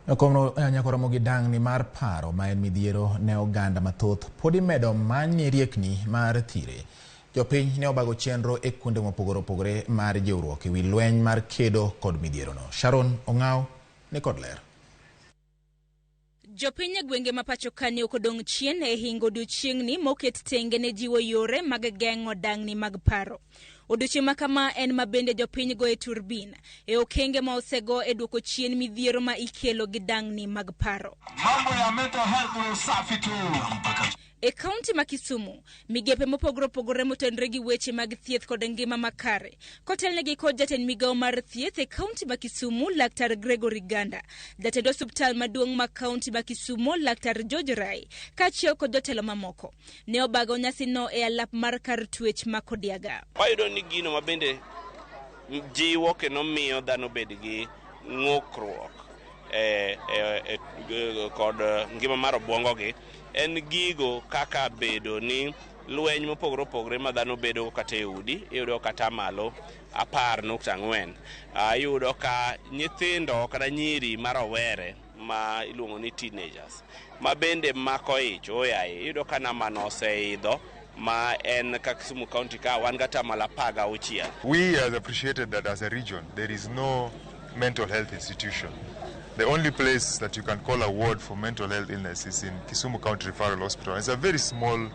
Komno nyaka romo gi dang'ni mar paro ma en midhiero ne oganda mathoth pod imedo many riekni mar thire. Jopiny ne obago chenro e kuonde mopogore opogore mar jiwruok e wi lweny mar kedo kod midhierono. Sharon Ong'aw ni kod ler. Jopiny e gwenge ma pacho ka ne ok odong' chien e hingo odiochieng'ni moket tenge ne jiwo yore mag geng'o dang'ni mag paro. Odiochieng' ma kama en ma bende jopiny goye turbin e okenge ma osego e duoko chien midhiero ma ikelo gi dang'ni mag paro. Mambo ya mental health ni usafi tu. E kaunti ma Kisumu, migepe mopogore opogore motenore gi weche mag thieth kod ngima makare, kotelnegi kod jatend migawo mar thieth e kaunti ma Kisumu, Laktar Gregory Ganda, jatend osuptal maduong' ma kaunti ma Kisumu, Laktar George Rai, kaachiel kod jotelo mamoko, ne obago nyasino e alap mar kar twech ma Kodiaga. Wayudo ni gino ma bende jiwo kendo miyo dhano bed gi ng'ukruok e kod ngima mar obwongogi en gigo kaka bedo ni lweny mopogore opogore ma dhano bedo kata e udi iyudo kata malo 10.4. Iyudo ka nyithindo kata nyiri ma rowere ma iluongo ni teenagers ma bende mako ich oyaye iyudo ka nambano oseidho ma en ka Kisumu County ka wan gi atamalo 16. We have appreciated that as a region there is no mental health institution. The only place that you can call a ward for mental health illness is in Kisumu County Referral Hospital. It's a very small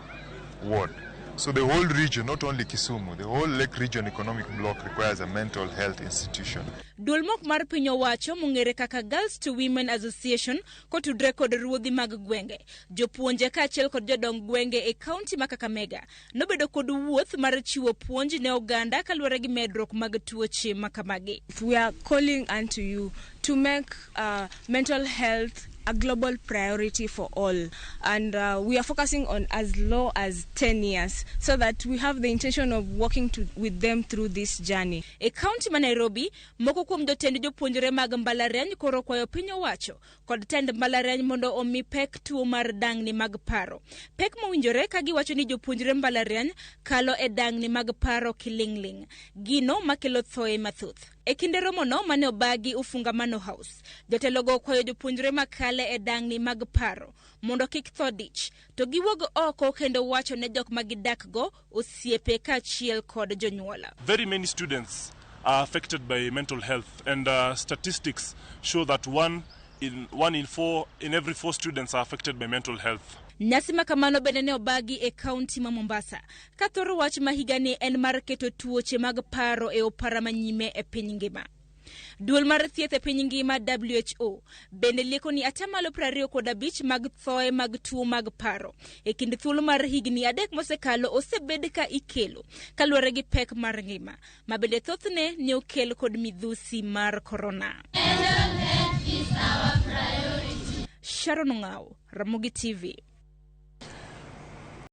ward. So the whole region, not only Kisumu, the whole Lake Region Economic Bloc requires a mental health institution. Duol mok mar piny owacho mong'ere kaka Girls to Women Association kotudre kod ruodhi mag gwenge, jopuonje kaachiel kod jodong gwenge e kaunti ma Kakamega nobedo kod wuoth mar chiwo puonj ne oganda kaluwore gi medruok mag tuoche ma kamagi. We are calling unto you to make mental health a global priority for all, and we are focusing on as low as 10 years so that we have the intention of working with them through this journey. E kaunti ma Nairobi, moko kuom jotend jopuonjre mag mbalariany koro kwayo piny owacho kod tend mbalariany mondo omi pek tuo mar dang'ni mag paro. Pek mowinjore ka giwacho ni jopuonjre mbalariany kalo e dang'ni mag paro kiling'ling', gino makelo thoe mathoth. E kinde romono mane obagi Ufungamano House, jotelogo okwayo jopuonjre makale e dang'ni mag paro mondo kik tho dich, to giwuog oko kendo wacho ne jok ma gidakgo, osiepe kaachiel kod jonyuol. Very many students are affected by mental health, and statistics show that one in four in every four students are affected by mental health. Nyasi ma kamano bende ne obagi e kaunti ma Mombasa, ka thoro wach ma higani en mar keto tuoche mag paro e opara manyime e piny ngima. Duol mar thieth e piny ngima WHO bende lieko ni atamalo 25 mag thoe mag tuo mag paro e kind thuolo mar higni 3 mosekalo osebed ka ikelo kaluwore gi pek mar ngima ma bende thothne ne okel kod midhusi mar korona. Sharon Ong'aw, Ramogi TV.